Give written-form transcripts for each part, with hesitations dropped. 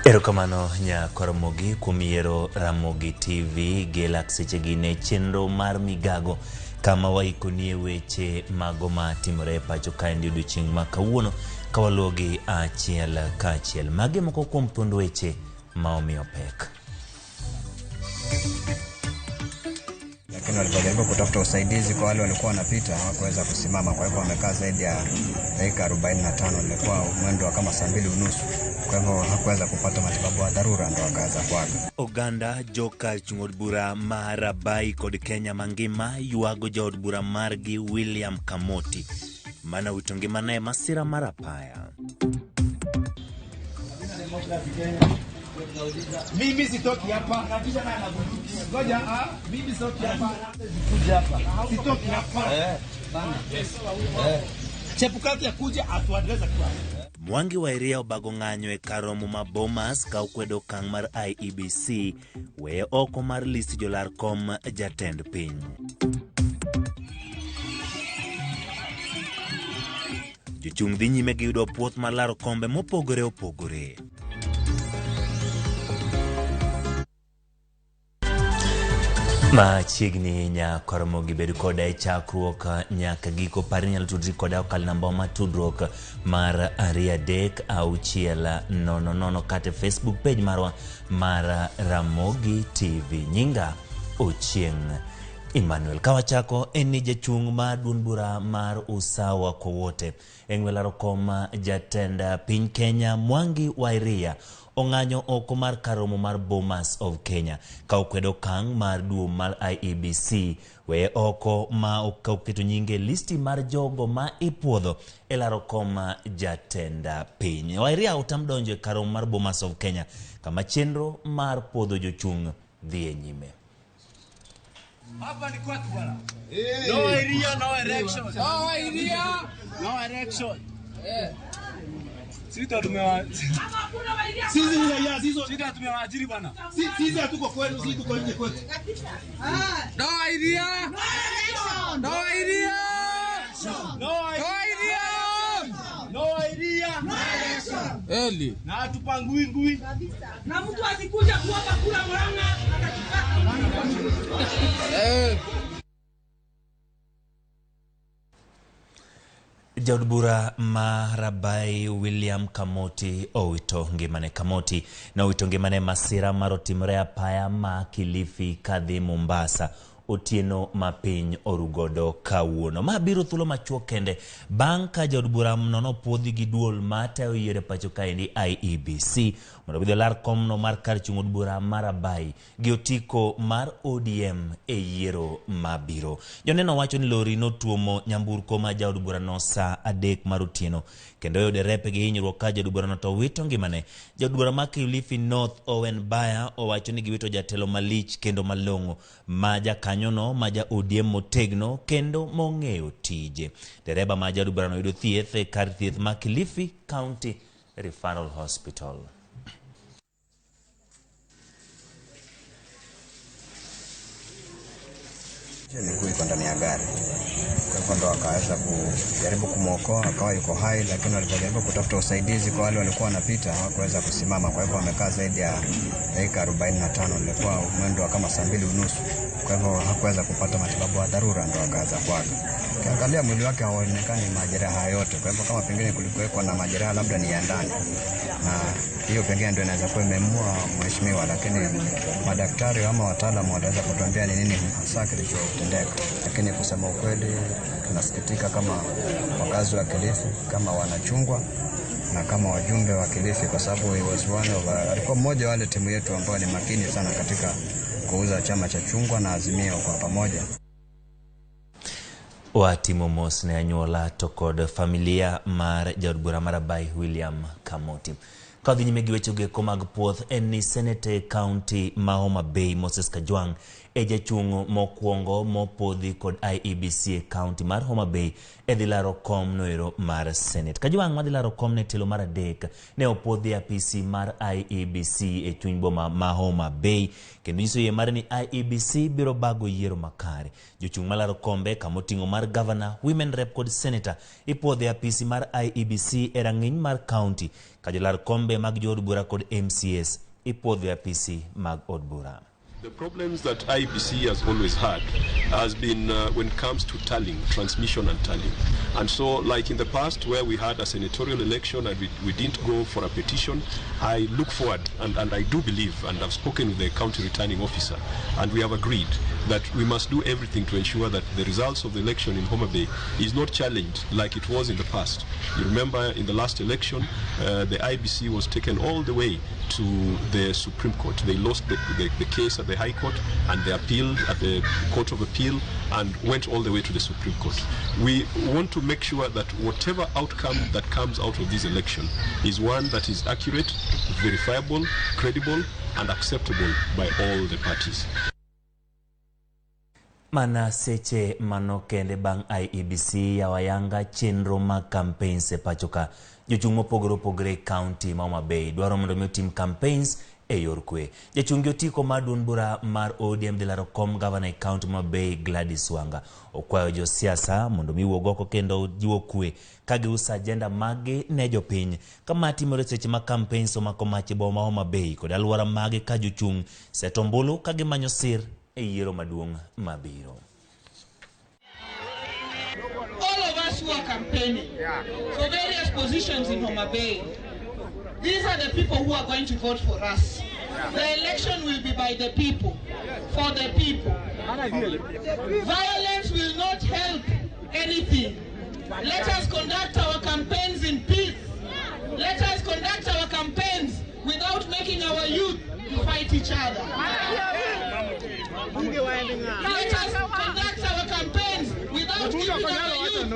Erokamano Nyakoromogi kuom yiero Ramogi TV gi lak sechegi ne chenro mar migago kama waikonie weche mago ma timore e pacho kaendi odiochieng' ma kawuono ka waluwogi achiel kaachiel. Magi moko kuom thuond weche ma omiyo pek. Lakini walipojaribu kutafuta usaidizi kwa wale walikuwa wanapita hawakuweza kusimama, kwa hivyo wamekaa zaidi ya dakika 45, ilikuwa mwendo wa kama saa 2:30. Kwa hivyo hakuweza kupata matibabu ya dharura, ndo akaweza kuaga. Oganda joka chung' od bura ma Rabai kod Kenya mangima ywago jaod bura margi William Kamoti mane owito ngimane e masira mar apaya. Mimi sitoki hapa. Ngoja, ah, mimi sitoki hapa. Kuja hapa. Sitoki hapa. Yes. Chebukati akuje atuaddress akiwa. Mwangi wa Iria obago ng'anyo e kar romo ma Bomas ka okwedo okang' mar IEBC weye oko mar list jolar kom jatend piny. Jochung' dhi nyime gi yudo puoth mar laro kombe mopogore opogore. Machiegni nyakoromo gi bedo koda e chakruok nyaka giko. Par ni inyalo tudri koda okal namba mar tudruok mar 23600 kata e Facebook page marwa mar Ramogi TV. Nyinga Ochieng' Emmanuel. Ka wachako en ni jachung' mar duond bura mar Usawa kwa Wote e ng'we laro kom jatend piny Kenya Mwangi wa Iria ong'anyo oko mar kar romo mar Bomas of Kenya ka okwedo okang' mar duo mar IEBC weye oko ma ok oketo nyinge e listi mar jogo ma ipuodho e laro kom jatend piny. Wairia otam donjo e kar romo mar Bomas of Kenya kama chenro mar puodho jochung' dhi e nyime. Hapa ni kwetu bwana. No area, no election. No area. No election. Sisi tumewa Sisi ni raia, sisi sisi tumewaajiri bwana. Sisi hatuko kwenu, sisi tuko nje kwetu. No idea. No idea. No No idea. No idea. Eli. Na hatupangui ngui. Na mtu akikuja kuomba kura Murang'a atachukua. Eh. Jaod bura ma Rabai William Kamoti owito ngimane. Kamoti ne owito ngimane masira mar otimore apaya ma Kilifi kadhi Mombasa otieno ma piny orugodo kawuono. Ma biro thuolo machuok kende bang' ka jaod bura no nopuodhi gi duol matayo yiero e pacho kaendi IEBC mondo gidhi olar komno mar kar chung' od bura ma Rabai gi otiko mar ODM e yiero mabiro. Joneno wacho ni lori notuomo nyamburko ma jaod burano saa 3 mar otieno kendo oyudo derepe gi hinyruok ka jaod burano to wito ngimane. Jaod bura ma Kilifi North Owen Baya owacho ni giwito jatelo malich kendo malong'o ma jakanyono ma ja ODM motegno kendo mong'eyo tije. Dereba ma jaod burano yudo thieth e kar thieth ma Kilifi County Referral Hospital. Miguu iko ndani ya gari, kwa hivyo ndo akaweza kujaribu kumwokoa, akawa yuko hai, lakini walipojaribu kutafuta usaidizi kwa wale walikuwa wanapita hawakuweza kusimama, kwa hivyo wamekaa zaidi ya dakika 45, ilikuwa mwendo wa kama saa 2:30. Kwa hivyo hakuweza kupata matibabu ya dharura, ndo akaweza kuaga. Ukiangalia mwili wake hauonekani majeraha yote, kwa hivyo kama pengine kulikuweko na majeraha labda ni ya ndani, na hiyo pengine ndio inaweza kuwa imemua mheshimiwa, lakini madaktari ama wataalamu wataweza kutuambia ni nini hasa kilichotendeka. Lakini kusema ukweli, tunasikitika kama wakazi wa Kilifi, kama wanachungwa na kama wajumbe wa Kilifi, kwa sababu he was one of, alikuwa mmoja wale timu yetu ambao ni makini sana katika kuuza chama cha chungwa na Azimio kwa pamoja. Watimo mos ne anyuola to kod familia mar jaod bura mar Rabai William Kamoti. Ka dhi nyime gi weche goeko mag puoth en ni Senate County ma Homa Bay Moses Kajwang' e jachung' mokwongo mopodhi kod IEBC e kaunti mar Homa Bay e dhi laro kom noero mar Senate. Kajwang' madhi laro kom ne tielo mar adek ne opodhi e apisi mar IEBC e chuny boma ma Homa Bay kendo nyiso yie mare ni IEBC biro bago yiero makare. Jochung' malaro kombe kamoting'o mar Governor, Women Rep kod Senator ipuodho e apisi mar IEBC e rang'iny mar kaunti ka jolar kombe mag jood bura kod MCAs ipuodho e apisi mag od bura. The problems that IEBC has always had has been when it comes to tallying, transmission and tallying. And so, like in the past where we had a senatorial election and we didn't go for a petition, I look forward and I do believe, and I've spoken with the county returning officer, and we have agreed that we must do everything to ensure that the results of the election in Homa Bay is not challenged like it was in the past. You remember in the last election, the IEBC was taken all the way to the Supreme Court. They lost the case at the High Court and they appealed at the Court of Appeal and went all the way to the Supreme Court. We want to make sure that whatever outcome that comes out of this election is one that is accurate, verifiable, credible, and acceptable by all the parties. Mana seche mano kende bang' IEBC yawo ayanga chenro mag campaigns e pacho ka. Jochung' mopogore opogore e kaunti ma Homa Bay dwaro mondo mi otim campaigns e yor kwe. Jachung' gi otiko mar duond bura mar ODM dhi laro kom gavana e kaunti ma Homa Bay Gladys Wanga okwayo josiasa mondo mi wuog oko kendo jiwo kwe ka giuso agenda maggi ne jopiny. Kama timore seche ma campaigns omako mach e boma ma Homa Bay kod alwora mage ka jochung' seto ombulu ka gimanyo sir e yiero maduong' mabiro. All of us who are campaigning for various positions in Homa Bay, these are the people who are going to vote for us. The election will be by the people, for the people. Violence will not help anything. Let us conduct our campaigns in peace. Let us conduct our campaigns without making our youth to fight each other. Let us conduct our campaigns without giving our youth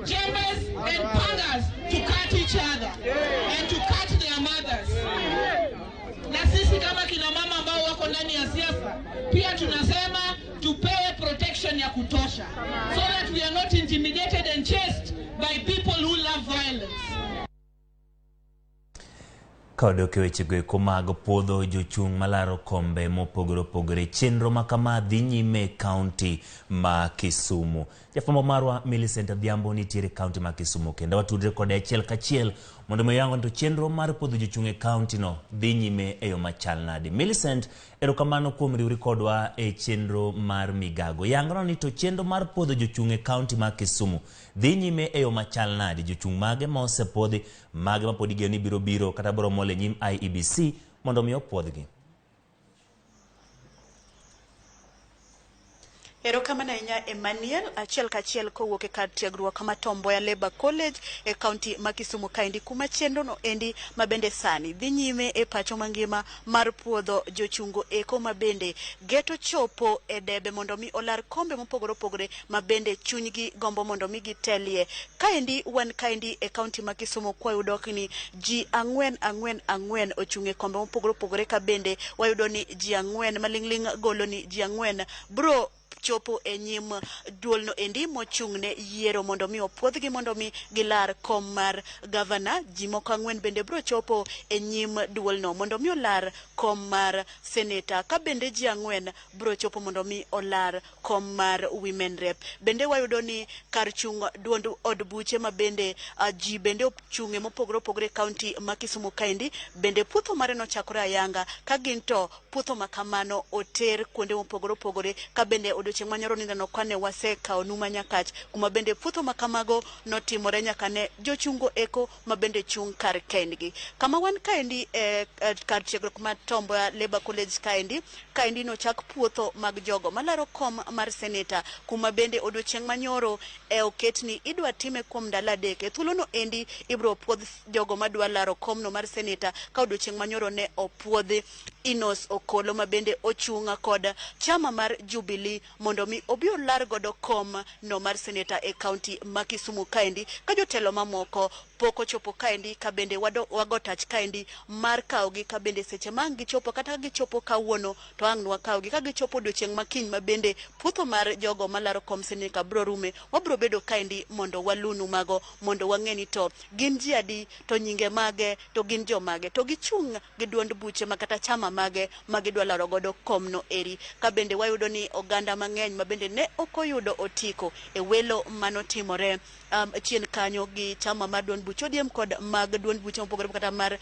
jembes and pangas to cut each other and to cut their mothers. Na sisi kama kina mama ambao wako ndani ya siasa pia tunasema tupewe protection ya kutosha so that we are not intimidated and chased by people who love violence. Ka wadok e wechego eko mag puodho jochung' malaro kombe mopogore opogore, chenro ma kama dhi nyime e kaunti ma Kisumu. Jafwambo marwa Millicent Adhiambo nitiere e kaunti ma Kisumu kendo watudre kode achiel kachiel mondo mi oyangwa ni to chenro mar puodho jochung' e kaunti no dhi nyime e yo machal nade. Millicent, erokamano kuom riwri kodwa e chenro mar migago. Yangno ni to chenro mar puodho jochung' e kaunti ma Kisumu dhi nyime e yo machal nade? Jochung' mage ma osepuodhi, mage ma pod igeno ni biro biro kata biro mol e nyim IEBC mondo mi opuodhgi? Erokamano ahinya Emmanuel, achiel kachiel kowuok e kar tiegruok ma Tom Mboya Labour College e kaunti ma Kisumu kaendi, kuma chenro no endi ma bende sani dhi nyime e pacho mangima mar puodho jochungo eko ma bende geto chopo e debe mondo mi olar kombe mopogore opogore ma bende chunygi gombo mondo mi gitelie. Kaendi wan kaendi e kaunti ma Kisumu kwayudo ni ji 4 4 4 ochung' e kombe mopogore opogore, ka bende wayudo ni ji 4 maling'ling' golo ni ji 4 bro chopo e nyim duolno endi mochung' ne yiero mondo mi opuodhgi mondo mi gilar kom mar gavana. Ji moko 4 bende bro chopo e nyim duolno mondo mi olar kom mar seneta, ka bende ji 4 bro chopo mondo mi olar kom mar women rep. Bende wayudo ni kar chung' duond od buche ma bende ji bende ochung'e mopogore opogore e kaunti ma Kisumu kaendi bende puotho mare nochakore ayanga ka gin to puotho ma kamano oter kuonde mopogore opogore, ka bende odiochieng' manyoro nindano kane wasekawo numa Nyakach kuma bende puotho ma kamago notimore nyaka ne jochungo eko ma bende chung' kar kendgi. Kama wan kaendi e kar tiegruok mar Tom Mboya Labour College kaendi, kaendi nochak puotho mag jogo malaro kom mar seneta, kuma bende odiochieng' manyoro e oketni idwa time kuom ndalo 3. E thuolono endi ibro puodh jogo madwa laro komno mar seneta, ka odiochieng' manyoro ne opuodhi Enos Okolo ma bende ochung' kod chama mar Jubilee mondo mi obi olar godo kom no mar seneta e kaunti ma Kisumu kaendi, ka jotelo mamoko pok ochopo kaendi, ka bende wago tach kaendi mar kawogi, ka bende seche ma ang' gichopo, kata ka gichopo kawuono to ang' nwakawgi, ka gichopo odiochieng' makiny ma bende puotho mar jogo malaro kom seneta bro rume, wabro bedo kaendi mondo walunu mago, mondo wang'e ni to gin ji adi, to nyinge mage, to gin jomage, to gichung' gi duond buche ma kata chama mage ma gidwa laro godo komno eri. Ka bende wayudo ni oganda mang'eny ma bende ne ok oyudo otiko e welo manotimore chien kanyo gi chama mar duond buch ODM kod mag duond buche mopogore kata mar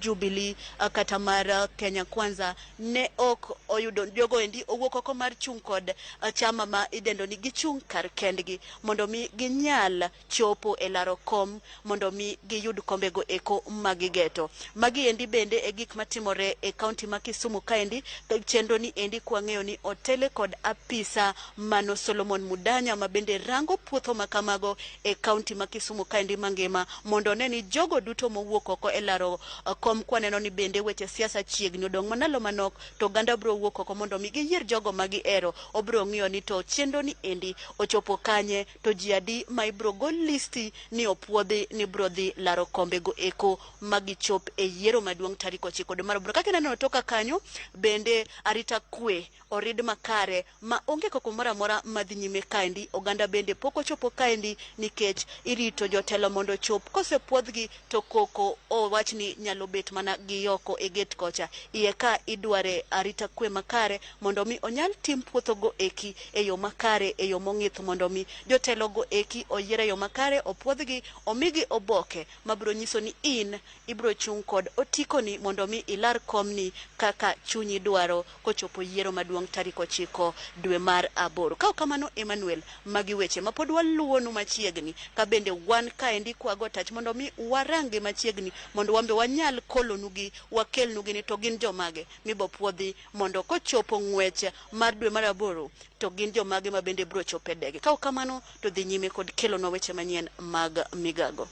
Jubilee, kata mar Kenya Kwanza, ne ok oyudo jogo endi owuok oko mar chung' kod chama ma idendo ni gichung' kar kendgi mondo mi ginyal chopo e laro kom, mondo mi giyud kombego eko magigeto. Magi endi bende e gik matimore e kaunti ma Kisumu kaendi. Chenro ni endi kwang'eyo ni otele kod apisa mano Solomon Mudanya, ma bende rango puotho makamago e kaunti ma Kisumu kaendi mangima, mondo one ni jogo duto mowuok oko e laro kom, kwaneno ni bende weche siasa chiegni, odong' manalo manok to oganda biro wuok oko mondo mi giyier jogo ma gihero. Obiro ng'iyo ni to chenro ni endi ochopo kanye, to ji adi ma ibiro gol listi ni opuodhi ni biro dhi laro kombego eko magichop e yiero maduong' tarik 9 dwe mar 8. Kaka ineno toka kanyo bende arita kwe orid makare ma onge koko moro amora madhi nyime kaendi. Oganda bende pok ochopo kaendi nikech irito jotelo mondo ochop. Kosepuodhgi to koko owach ni nyalo bet mana gi oko e gate kocha iye ka idware arita kwe makare mondo mi onyal tim puothogo eki e yo makare, e yo mong'ith, mondo mi jotelo go eki oyier e yo makare, opuodhgi, omigi oboke mabiro nyiso ni in ibiro chung' kod otikoni mondo mi ilar komni kaka chunyi dwaro kochopo yiero maduong' tarik 9 dwe mar 8. Ka ok kamano, Emmanuel, magi weche ma pod waluwonu machiegni, ka bende wan kaendi kwago tach mondo mi waranggi machiegni, mondo wan be wanyal kolonugi, wakelnugi ni to gin jomage mibopuodhi mondo kochopo ng'wech mar dwe mar 8 to gin jomage ma bende biro chopo e dege. Ka ok kamano to dhi nyime kod kelonwa weche manyien mag migago.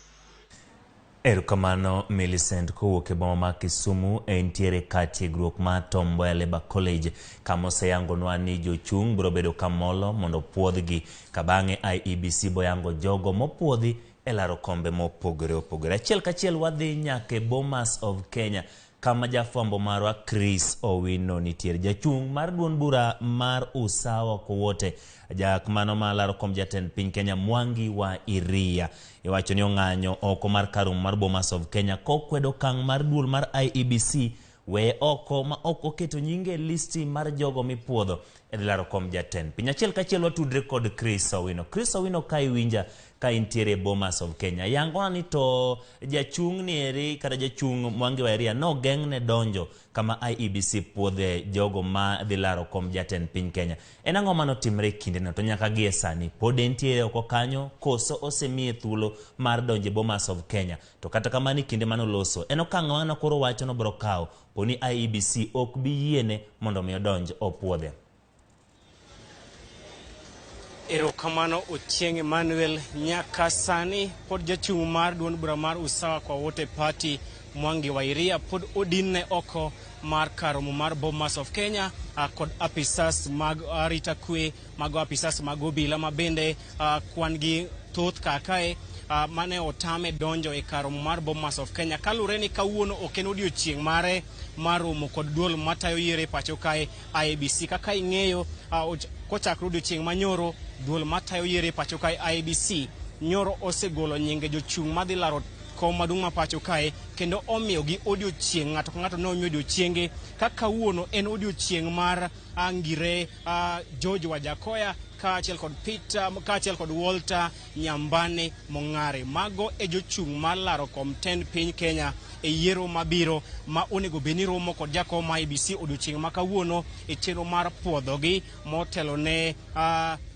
Erokamano Millicent kowuok e boma ma Kisumu. Entiere kar tiegruok mar Tom Mboya Labour College, kama oseyangonwa ni jochung' biro bedo kamolo mondo opuodhgi, ka bang'e IEBC boyango jogo mopuodhi e laro kombe mopogore opogore. Achiel kachiel wadhi nyaka e Bomas of Kenya, kama jafwambo marwa Chris Owino nitiere. Jachung' mar duond bura mar Usawa kwa Wote, jak mano malaro kom jatend piny Kenya Mwangi wa Iria, iwacho ni ong'anyo oko mar kar romo mar Bomas of Kenya kokwedo okang' mar duol mar IEBC weye oko ma ok oketo nyinge e listi mar jogo mipuodho e dhi laro kom jatend piny. Achiel kachiel watudre kod Chris Owino. Chris Owino, ka iwinja ka intiere e Bomas of Kenya, yangona ni to jachung' ni eri kata jachung' Mwangi wa Iria nogeng'ne donjo kama IEBC puodhe jogo ma dhi laro kom jatend piny Kenya. En ang'o manotimre e kindeno to nyaka gie sani pod entiere oko kanyo koso osemiye thuolo mar donjo e Bomas of Kenya? To kata kamano e kinde manoloso, en okang' mane koro wacho nobiro kawo poni IEBC ok bi yiene mondo mi odonj opuodhe. Erokamano Ochieng' Emmanuel. Nyaka sani pod jachung' mar duond bura mar Usawa kwa Wote Party Mwangi wa Iria pod odinne oko mar kar romo mar Bomas of Kenya kod apisas mag arita kwe, mago apisas mag obila ma bende kwan gi thoth kar kae, mane otame donjo e kar romo mar Bomas of Kenya kaluwore ni kawuono ok en odiochieng' mare mar romo kod duol matayo yiero e pacho kae IEBC. Kaka ing'eyo, kochakre odiochieng' manyoro, duol matayo yiero e pacho kae IEBC nyoro osegolo nyinge jochung' madhi laro kom maduong' ma pacho kae, kendo omiyogi odiochieng', ng'ato ka ng'ato ne omiyo odiochienge ka kawuono en odiochieng' mar Ngire George Wajackoyah kaachiel kod Peter kaachiel kod Walter Nyambane Mong'are. Mago e jochung' mar laro kom tend piny Kenya e yiero mabiro ma onego bed ni romo kod jakom IEBC odiochieng' ma kawuono e chenro mar puodhogi motelo ne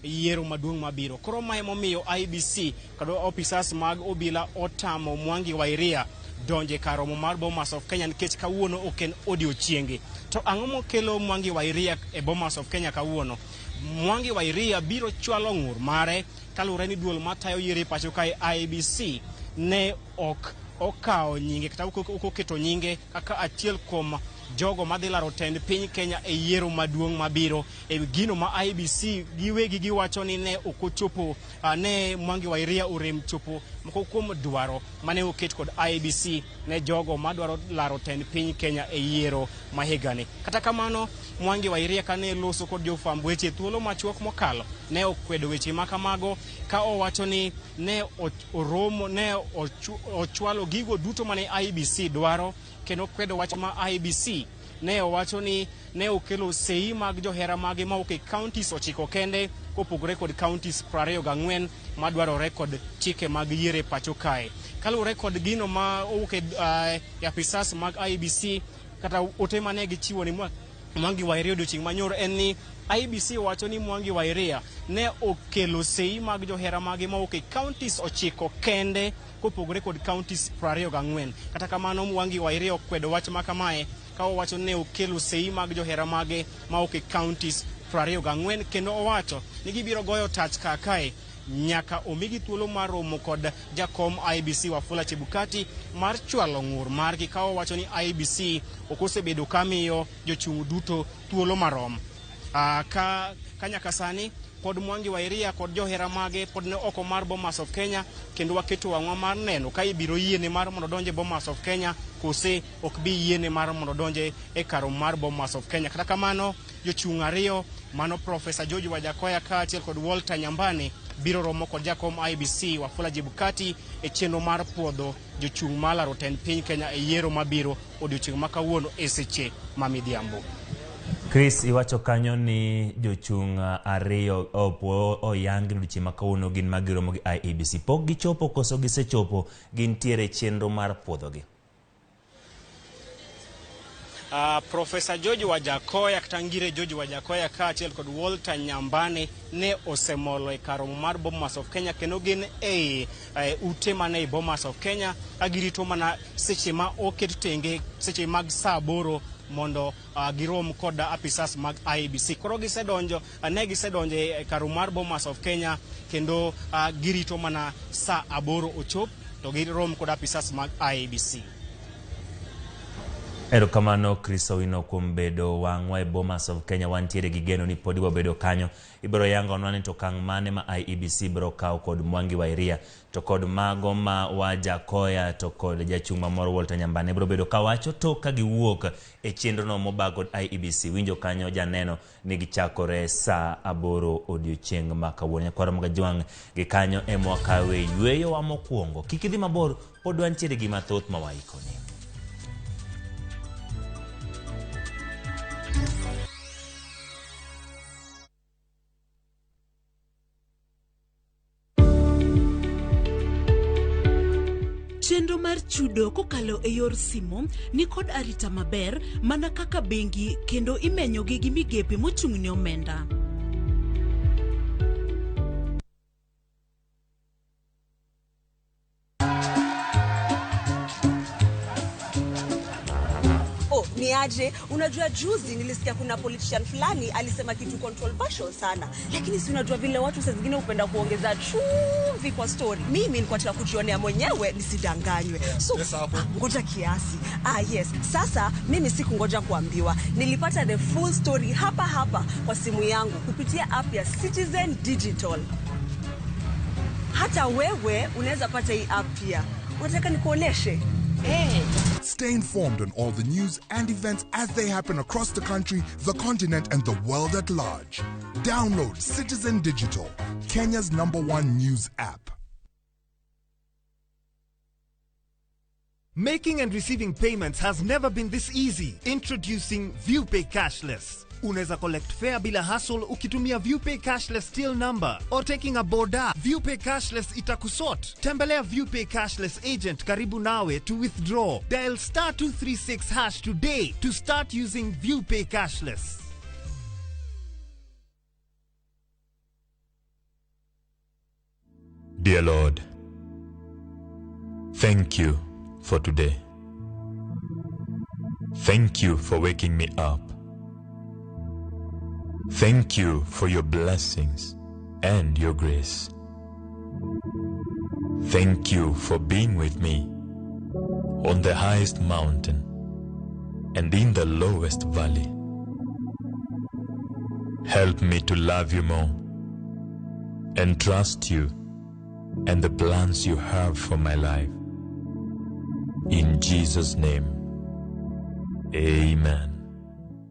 yiero maduong' mabiro. Koro mae momiyo IEBC kod opisas mag obila otamo Mwangi wa Iria donjo e kar romo mar Bomas of Kenya nikech kawuono ok en odiochienge. To ang'o mokelo Mwangi wa Iria e Bomas of Kenya kawuono? Mwangi wa Iria biro chwalo ng'ur mare kaluwore ni duol matayo yiero e pacho kae IEBC ne ok okawo nyinge kata ok oketo nyinge kaka achiel kuom jogo madhi laro tend piny Kenya e yiero maduong' mabiro. E gino ma IEBC giwegi giwacho ni ne ok ochopo, ne Mwangi wa Iria orem chopo moko kuom dwaro mane oket kod IEBC ne jogo madwaro laro tend piny Kenya e yiero ma higani. Kata kamano, Mwangi Wa Iria kane loso kod jofwamb weche thuolo machuok mokalo ne okwedo weche ma kamago ka owacho ni ne oromo ne ochwalo gigo duto mane IEBC dwaro kendo kwedo wach ma IEBC ne owacho ni ne okelo sei mag johera mage mawuok e counties 9 kende kopogore kod counties 24 madwarore kod chike mag yiero e pacho kae. Kaluwore kod gino ma owuok e apisas mag IEBC kata ote mane gichiwo ni Mwangi Wa Iria odiochieng' manyoro en ni IEBC wacho ni Mwangi Wa Iria ne okelo sei mag johera mage mawuok e counties 9 kende kopogore kod counties 24. Kata kamano Mwangi Wa Iria okwedo wach ma kamae ka owacho ni ne okelo sei mag johera mage mawuok e counties 24 kendo owacho ni gibiro goyo tach kakae nyaka omigi thuolo mar romo kod jakom IEBC Wafula Chebukati mar chwalo ng'ur margi ka owacho ni IEBC ok osebedo ka miyo jochung' duto thuolo marom. Ka nyaka sani pod Mwangi Wa Iria kod johera mage pod ne oko mar Bomas of Kenya kendo waketo wang'wa mar neno ka ibiro yiene mar mondo odonje Bomas of Kenya kose ok bi yiene mar mondo odonje e kar romo mar Bomas of Kenya. Kata kamano jochung' ariyo mano Professor George Wajackoyah kaachiel kod Walter Nyambane biro romo kod jakom IEBC Wafula Chebukati e chenro mar puodho jochung' mar laro tend piny Kenya e yiero mabiro odiochieng' ma kawuono e seche ma midhiambo. Chris, iwacho kanyo ni jochung' ariyo oyangi odiochieng' ma kawuono gin magiromo gi IEBC. Pok gichopo koso gisechopo, gintiere chenro mar puodhogi? Professor George Wajackoyah kata Ngire George Wajackoyah kaachiel kod Walter Nyambane ne osemolo e kar romo mar Bomas of Kenya kendo gin e ute mane e Bomas of Kenya ka girito mana seche ma oket tenge seche mag saa 8 mondo girom kod apisas mag IEBC. Koro gisedonjo ne gisedonjo e kar romo mar Bomas of Kenya kendo girito mana saa 8 ochop to girom kod apisas mag IEBC. Erokamano Chris Owino kuom bedo wang'wa e Bomas of Kenya. Wantiere gi geno ni podi wabedo kanyo. Ibiro yangonwa ni to okang' mane ma IEBC biro kawo kod Mwangi Wa Iria to kod mago ma Wajackoyah to kod jachung' mamoro Walter Nyambane biro bedo kawacho tok ka giwuok e chenrono mobag kod IEBC. Winjo kanyo janeno ni gichakore saa 8 odiochieng' ma kawuono. Nyakwar Mogajwang' gi kanyo ema wakawe yweyowa mokwongo. Kik idhi mabor, pod wantiere gi mathoth ma waikoni. Chenro mar chudo kokalo e yor simo ni kod arita maber mana kaka bengi kendo imenyogi gi migepe mochung' ne omenda. Oh, ni aje? Unajua juzi nilisikia kuna politician fulani alisema kitu controversial sana. Lakini si unajua vile watu saa zingine hupenda kuongeza chumvi kwa story. Mimi nilikuwa nataka kujionea mwenyewe nisidanganywe. So, ngoja kiasi. Yes. Sasa mimi sikungoja kuambiwa. Nilipata the full story hapa hapa kwa simu yangu kupitia app ya Citizen Digital. Hata wewe unaweza pata hii app pia. Unataka nikuoneshe? Hey. Stay informed on all the news and events as they happen across the country, the continent, and the world at large. Download Citizen Digital, Kenya's #1 news app. Making and receiving payments has never been this easy. Introducing ViewPay Cashless. Unaweza collect fare bila hassle ukitumia ViewPay Cashless till number or taking a boda. ViewPay Cashless itakusort. Tembelea ViewPay Cashless agent karibu nawe to withdraw. Dial *236# today to start using ViewPay Cashless. Dear Lord, thank you for today. Thank you for waking me up. Thank you for your blessings and your grace. Thank you for being with me on the highest mountain and in the lowest valley. Help me to love you more and trust you and the plans you have for my life. In Jesus' name, amen.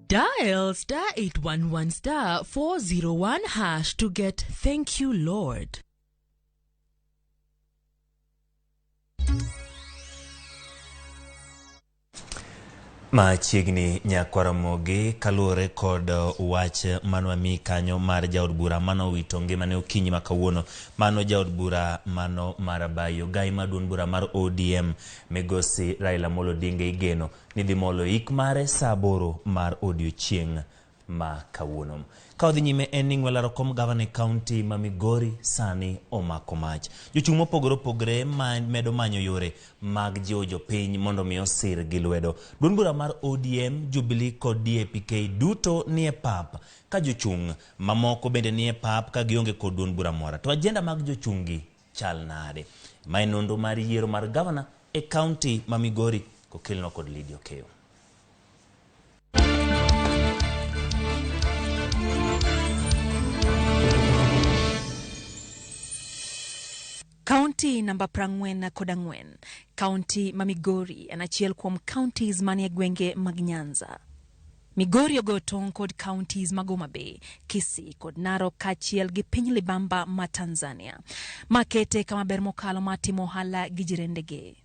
Dial star 811 star 401 hash to get Thank You Lord. Machiegni nyakwaramogi kaluwore kod wach manwami kanyo mar jaod bura mano wito ngimane okinyi ma kawuono. Mano jaod bura mano mar Abayi Ogai ma duond bura mar ODM migosi Raila Amolo Odinga igeno ni dhi molo ik mare saa 8 mar odiochieng' ma kawuono. Ka odhi nyime en ni ng'we laro kom gavana e kaunti ma Migori sani omako mach. Jochung' mopogore opogore ma medo manyo yore mag jiwo jopiny mondo mi osir gi lwedo. Duond bura mar ODM, Jubilee kod DAP-K duto nie pap ka jochung' mamoko bende nie pap ka gionge kod duond bura mora. To ajenda mag jochung' gi chal nade? Mae nonro mar yiero mar gavana e kaunti ma Migori kokelnwa kod Lydia Okeyo. Kaunti namba 44, kaunti ma Migori en achiel kuom counties manie gwenge mag Nyanza. Migori ogoyo tong' kod counties mag Homa Bay, Kisii kod Narok kaachiel gi piny Libamba ma Tanzania. Makete kama ber mokalo mar timo ohala gi jirendege.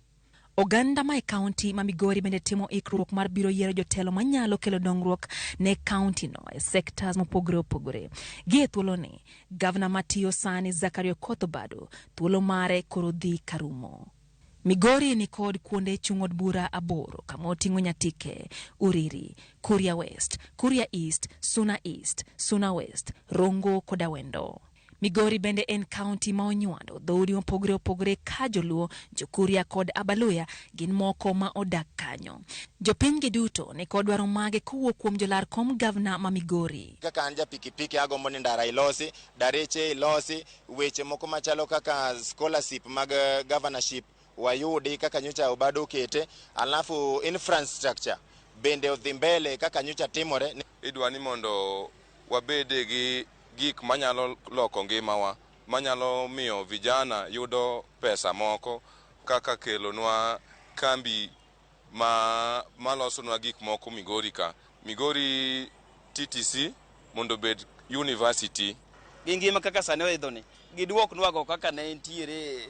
Oganda ma e kaunti ma Migori bende timo ikruok mar biro yiero jotelo manyalo kelo dongruok ne kaunti no e sectors mopogore opogore. Gi e thuoloni, gavana matiyo sani Zachary Okoth Obado thuolo mare koro dhi karumo. Migori ni kod kuonde chung' od bura 8 kama oting'o Nyatike, Uriri, Kuria West, Kuria East, Suna East, Suna West, Rongo kod Awendo. Migori bende en kaunti ma onywando dhoudi mopogore opogore ka Joluo, Jokuria kod Abaluya gin moko ma odak kanyo. Jopiny gi duto ni kod dwaro mage kowuok kuom jolar kom gavana ma Migori. Kaka an ja pikipiki agombo ni ndara ilosi, dareche ilosi, weche moko machalo kaka scholarship mag governorship wayudi kaka nyocha Obado okete, alafu infrastructure bende odhi mbele kaka nyocha timore. Idwa ni mondo wabede gi gik manyalo loko ngimawa, manyalo miyo vijana yudo pesa moko, kaka kelonwa kambi malosonwa gik moko Migori ka. Migori TTC mondo obed university. Gi ngima kaka sani oidhoni, giduoknwago kaka ne nitiere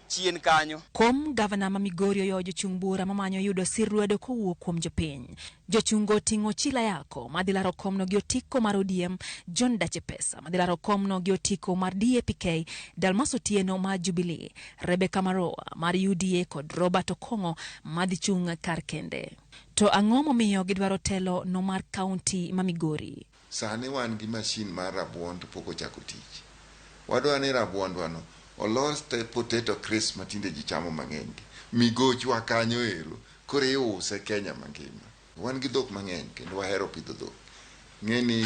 chien kanyo. Kom gavana ma Migori oyo jochung' bura mamanyo yudo sir lwedo kowuok kuom jopiny. Jochungo oting'o Chila Yako madhi laro komno gi otiko mar ODM, John Dache Pesa madhi laro komno gi otiko mar DAP-K, Dalmas Otieno mar Jubilee, Rebecca Maroa mar UDA kod Robert Okong'o madhi chung' kar kende. To ang'o momiyo gidwaro telo no mar kaunti ma Migori? Sani wan gi mashin mar rabuon to pok ochako tich. Wadwa ni rabuondwano olos te potato crisp matinde ji chamo mang'eny gi. Migochwa kanyo ero, koro iuse Kenya mangima. Wan gi dhok mang'eny kendo wahero pidho dhok. Ng'e ni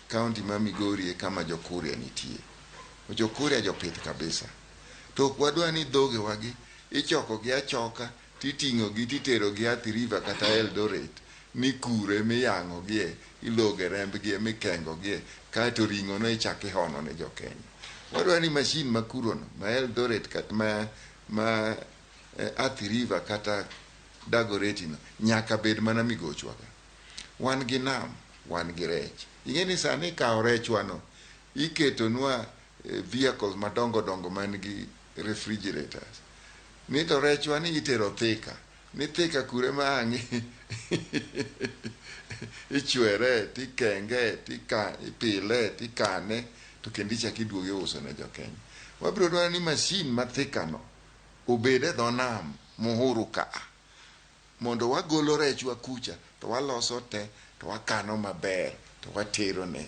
kaunti ma Migori e kama Jokuria nitie. Jokuria jopith kabisa. To ok wadwa ni dhogewa gi ichoko gi achoka titing'o gi titero gi Athi River kata Eldoret ni kure miyang'o gie, iloge rembgi mikengo gie, kaeto ring'o no ichako ihono ne jo Kenya. Wadwa ni mashin ma kurono ma Eldoret kata ma Athi River kata Dagoretti no nyaka bed mana migochwa ka. Wan gi nam, wan gi rech. Ing'e ni sani ikawo rechwa no, iketonwa vehicles madongo dongo man gi refrigerators. Ni to rechwa ni itero Thika. Ni Thika kure ma ang' ichwere, tikenge, ipile, tikane, to kendo ichako iduogo iuso ne jo Kenya. Wabiro dwaro ni mashin ma Thika no obed e dho nam Muhuru ka mondo wagolo rechwa kucha to waloso te to wakano maber to watero ne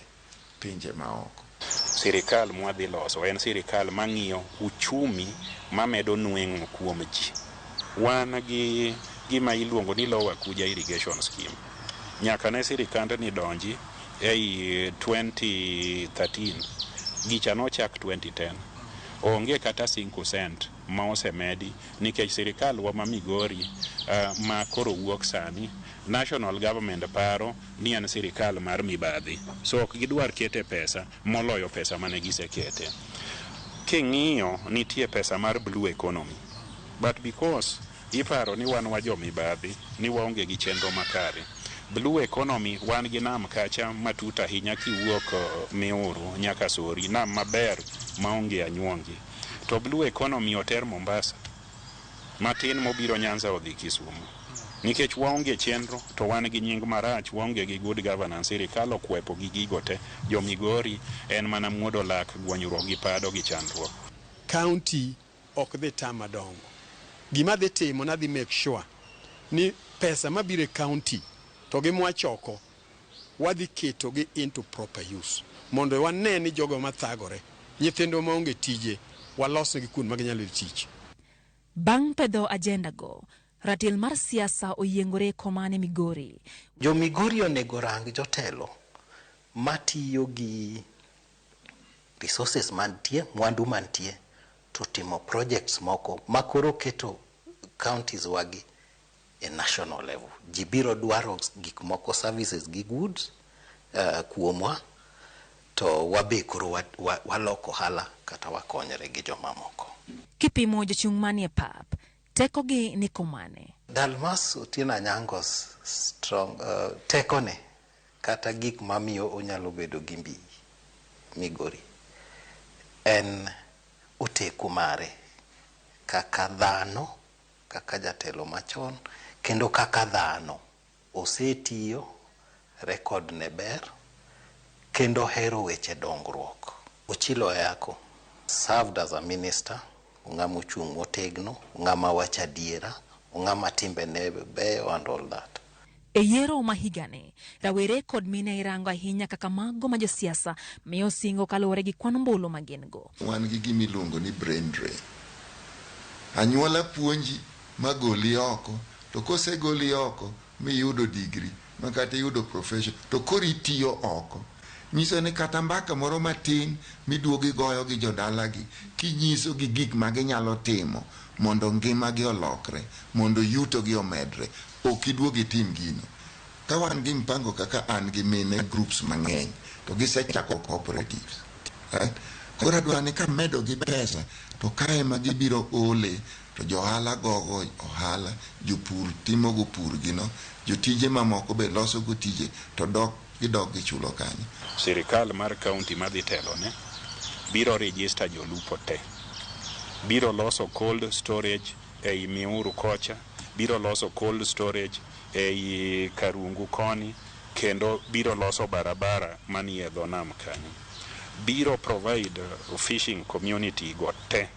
pinje maoko. Sirikal mwadhi loso en sirikal mang'iyo uchumi mamedo nweng'o kuom ji. Wan gi gima iluongo ni Lower Kuja Irrigation Scheme. Nyaka ne sirikandni donji ei 2013, gicha nochak 2010. Onge kata 5 cent ma osemedi nikech sirikal wa ma Migori ma koro wuok sani, national government paro ni en sirikal mar mibadhi. So ok gidwar kete pesa moloyo pesa mane gisekete. King'iyo nitie pesa mar blue economy. But because iparo ni wan wa jomibadhi, ni waonge gi chenro makare. Blue economy wan gi nam kacha matut ahinya kiwuok Miuru nyaka Sori, nam maber maonge anyuongi. To blue economy oter Mombasa. Matin mobiro Nyanza odhi Kisumu. Nikech waonge chenro to wan gi nying marach, waonge gi good governance, sirikal okwepo gi gigo te. Jo Migori en mana muodo lak, gwonyruok gi pado gi chandruok. County ok dhi tama dongo. Gima dhi timo nadhi make sure ni pesa mabiro e county to gi mwachoko wadhi keto gi into proper use mondo wane ni jogo mathagore, nyithindwa maonge tije, walosnegi kuond ma ginyalo yudo tich. Bang' pedho agenda go, ratil mar siasa oyiengore komane Migori. Jo Migori onego rang jotelo matiyo gi resources mantie, mwandu mantie, to timo projects moko makoro keto counties wagi e national level. Ji biro dwaro gik moko, services gi goods kuomwa, to wabe koro waloko ohala kata wakonyre gi jomamoko. Kipimo jochung' manie pap, tekogi ni komane. Dalmas Otieno Anyango strong tekone kata gik mamiyo onyalo bedo gi mbi Migori en oteku mare kaka dhano, kaka jatelo machon, kendo kaka dhano osetiyo, record ne ber, kendo hero weche dongruok. Ochilo Ayako served as a minister, ng'ama ochung' motegno, ng'ama wacho adiera, ng'ama timbene beyo and all that. E yiero ma higani, rawere kod mine irango ahinya kaka mago ma josiasa miyo singo kaluwore gi kwan ombulu ma gin go. Wan gi gima iluongo ni brain drain. Anyuola puonji magoli oko, to kosegoli oko miyudo degree ma kata iyudo profession, to koro itiyo oko. Nyiso ni kata mbaka moro matin miduogo igoyo gi jodalagi kinyiso gi gik ma ginyalo timo mondo ngimagi olokre, mondo yutogi omedre, ok iduog itim gino. Ka wan gi mpango kaka an gi mine groups mang'eny, to gisechako cooperatives. Right? Koro adwa ni kamedo gi pesa, to kae ma gibiro ole, to johala gogo ohala, jopur timogo purgino, jotije mamoko be losogo tije, to dok gidok gichulo kanyo. Sirikal mar county madhi telone biro register jolupo te. Biro loso cold storage ei Miuru kocha, biro loso cold storage ei Karungu koni, kendo biro loso barabara manie dho nam kanyo. Biro provide fishing community go te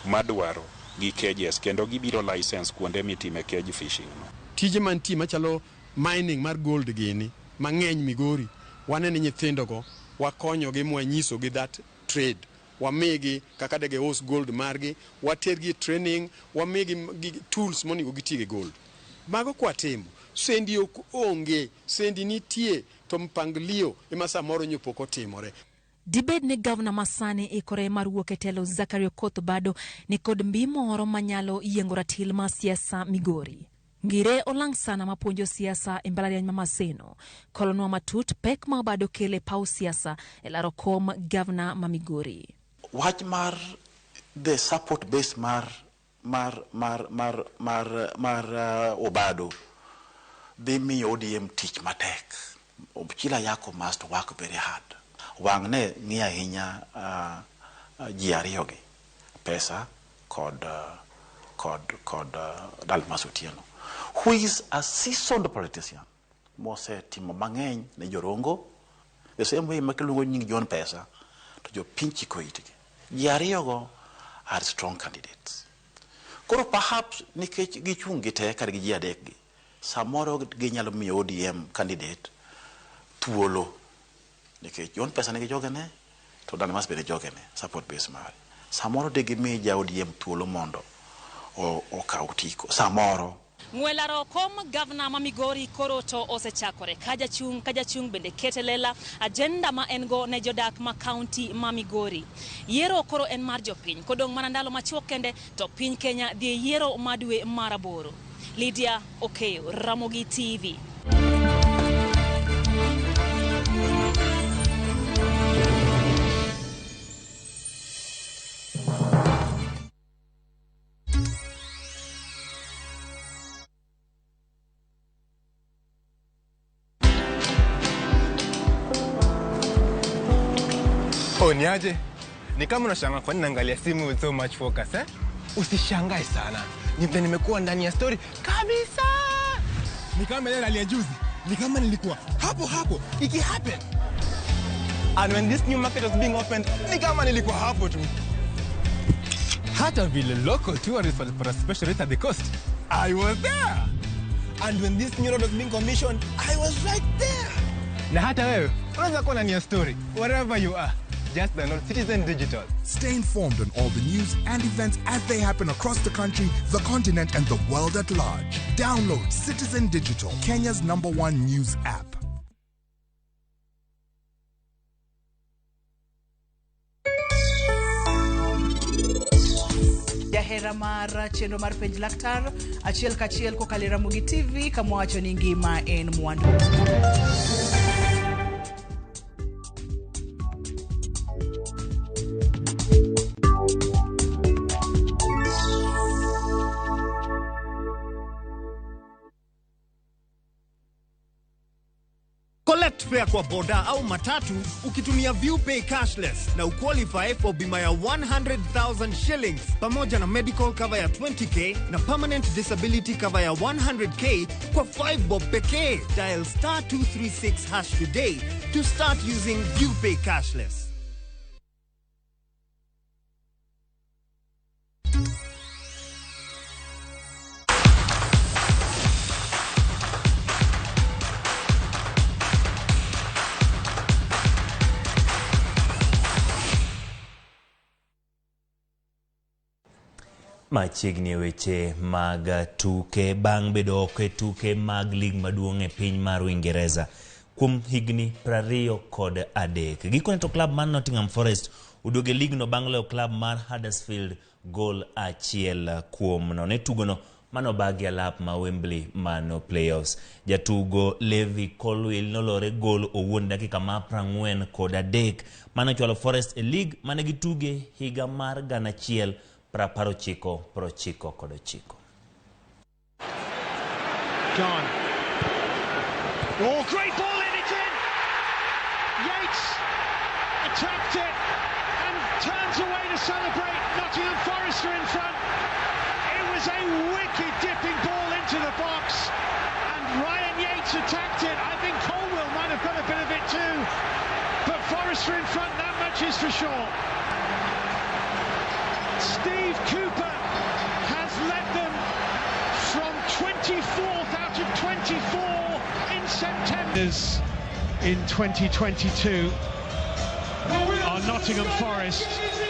madwaro gi cages, kendo gibiro license kuonde mitime cage fishing no. Tije mantie machalo mining mar gold gini mang'eny Migori, waneno nyithindogo wakonyogi mwanyisogi that trade, wamigi kaka de gius gold margi, watergi training, wamigi tools monego giti gi gold. Mago kwatimo, sendi ok onge, sendi nitie to mpangilio ema samoro nyo pok otimore. Dibed ni gavana masani ikore mar wuok e telo Zachary Okoth Obado ni kod mbi moro manyalo yiengo ratil mar siasa Migori. Ngire olang' sana mapuonjo siasa e mbalariany ma Maseno. Kolonwa matut pek ma Obado kele paw siasa e laro kom gavana ma Migori. Wach mar the support base mar Obado dhi miyo ODM tich matek. Ochilo Ayako must work very hard. Wang' ne ng'i ahinya ji ariyogi, Pesa kod Dalmas Otieno, who is a seasoned politician mosetimo mang'eny ne jorongo. The same way ma kiluongo nying John Pesa to jopiny chiko itgi. Ji ariyogo are strong candidates. Koro perhaps nikech gichung' gi te kar gi ji adek gi, samoro ginyalo miyo ODM candidate thuolo, nikech John Pesa nigi jogene to Dalmas bende jogene, support base mare. Samoro de gimi ja ODM thuolo mondo okaw tiko samoro. Ng'we laro kom gavana ma Migori koro to osechakore. Ka jachung' bende kete lela agenda ma en go ne jodak ma kaunti ma Migori. Yiero koro en mar jopiny. Kodong' mana ndalo machuok kende to piny Kenya dhi e yiero ma dwe mar 8. Lydia Okeyo, Ramogi TV. Yo, ni aje? Ni kama unashangaa kwa nini naangalia simu with so much focus, eh? Usishangae sana. Ni vile nimekuwa ndani ya story kabisa. Ni kama ile rally ya juzi. Ni kama nilikuwa hapo hapo iki happen. And when this new market was being opened, ni kama nilikuwa hapo tu. Hata vile local tourists walipata special rate at the coast, I was there. And when this new road was being commissioned, I was right there. Na hata wewe unaweza kuwa ndani ya story wherever you are. Just download Citizen Digital. Stay informed on all the news and events as they happen across the country, the continent, and the world at large. Download Citizen Digital, Kenya's #1 news app. Jahera mar chenro mar penj laktar achiel kachiel kokalo e Ramogi TV kama wacho ni ngima en mwandu. Collect fare kwa boda au matatu ukitumia ViewPay cashless na uqualify for bima ya 100,000 shillings pamoja na medical cover ya 20k na permanent disability cover ya 100k kwa 5 bob pekee. Dial star 236 hash today to start using ViewPay cashless. Machiegni weche mag tuke bang' bedo oko e tuke mag lig maduong' e piny mar Uingereza kuom higni 23. Gikone to klab mar Nottingham Forest oduogo e ligno bang' loyo klab mar Huddersfield gol 1-0. E tugono manobagi alap ma Wembley mano playoffs. Jatugo Levi Colwill nolore gol owuon dakika ma 43 manochwalo Forest e lig mane gituge higa mar 1999. Gone. Oh, great ball in, it's in! Yates attacked it and turns away to celebrate. Nottingham Forest are in front. It was a wicked dipping ball into the box and Ryan Yates attacked it. I think Colwill might have got a bit of it too. But Forest are in front, that much is for sure. Steve Cooper has led them from 24th out of 24 in September. In 2022 are Nottingham Forest.